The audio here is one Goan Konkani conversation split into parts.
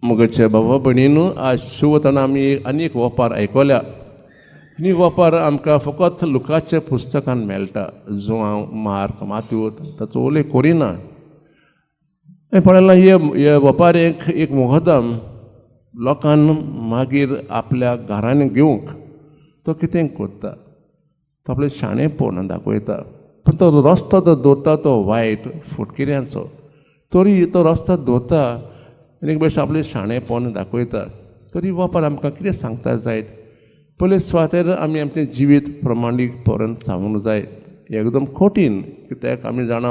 मोगाच्या बाबा भयणीनू, आज शिवताना आमी आनी एक वपार आयकल्या आनी वपार आमकां फकत लुकाच्या पुस्तकान मेळटा. जो हांव मार्क मात्यूत ताचो उल्लेख करिना. हांवें पळयलां हे वपारेक एक मुखदम लोकान मागीर आपल्या घरांनी घेवंक तो कितें करता, तो आपलें शाणेपण दाखयता. पूण तो रस्तो तो दवरता तो वायट फुटकिऱ्यांचो, तरी तो रस्तो दवरता आनी एक भशेन आपलें शाणेपण दाखयता. तरी वपार आमकां कितें सांगता जायत, पयले सुवातेर आमी आमचें जिवीत प्रमाणीकपणान सांगूंक जाय. एकदम कठीण, कित्याक आमी जाणा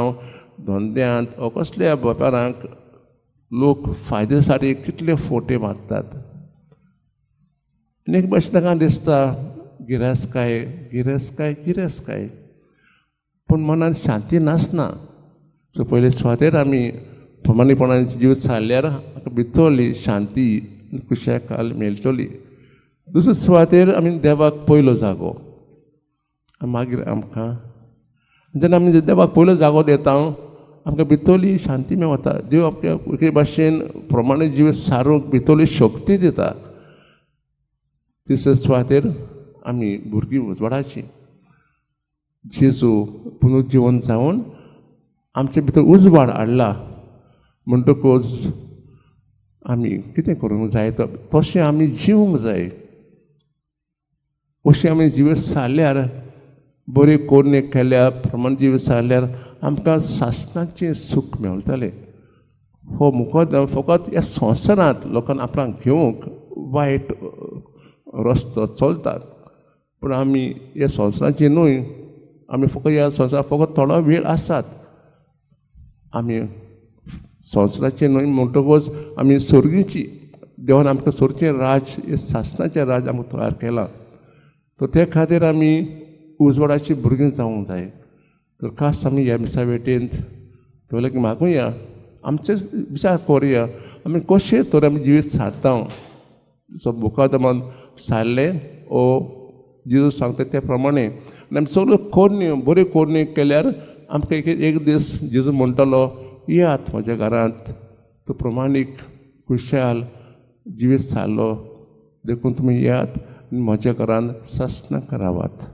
धंद्यांत वा कसल्या वेपारांक लोक फायद्या साठी कितले फोटे मारतात. आनी एक भशेन ताका दिसता गिरेस्तकाय गिरेस्तकाय गिरेस्तकाय, पूण मनान शांती नासना. सो पयले सुवातेर आमी प्रमाणीपणान जिवीत सारल्यार आमकां भितरली शांती आनी खुशालकाय मेळटली. दुसरे सुवातेर आमी देवाक पयलो जागो, मागीर आमकां जेन्ना आमी देवाक पयलो जागो दिता आमकां भितरली शांती मेवता. देव आमकां एके भाशेन प्रमाणे जिवीत सारूंक भितरली शक्ती दिता. तिसरे सुवातेर आमी भुरगीं उजवाडाचीं. जेजू पुनर्जिवन जावन आमचे भितर उजवाड हाडला म्हणटकूच आमी कितें करूंक जाय, तो तशें आमी जिवूंक जाय. अशें आमी जिवीत सारल्यार, बरी कोरणी केल्या प्रमाण जिवीत सारल्यार आमकां सासणाचें सूख मेळटलें. हो मुखदम फकत ह्या संवसारांत लोकांक आपणाक घेवंक वायट रस्तो चलतात, पूण आमी ह्या संवसाराची न्हय. आमी फकत ह्या संवसारांत फकत थोडो वेळ आसात. आमी संवसाराचे न्हय म्हणटकूच आमी सर्गीची. देवान आमकां सर्गीचें राज, सासणाचें राज आमकां तयार केलां. तर ते खातीर आमी उजवाडाची भुरगीं जावंक जाय. तर खास आमी ह्या मिसा भेटेंत देवाक मागुया, आमचे विचार करुया आमी कशें तर आमी जिवीत सारता, सो मुकादमान सारलें ओ जेजू सांगता ते प्रमाणे. आनी आमी सगळ्यो कोरण्यो बऱ्यो कोरण्यो केल्यार आमकां एक एक दीस जेजू म्हणटलो, येयात म्हज्या घरांत, तूं प्रमाणीक खुशाल जिवीत सारलो देखून तुमी येयात आनी म्हज्या घरान सासणाक रावात.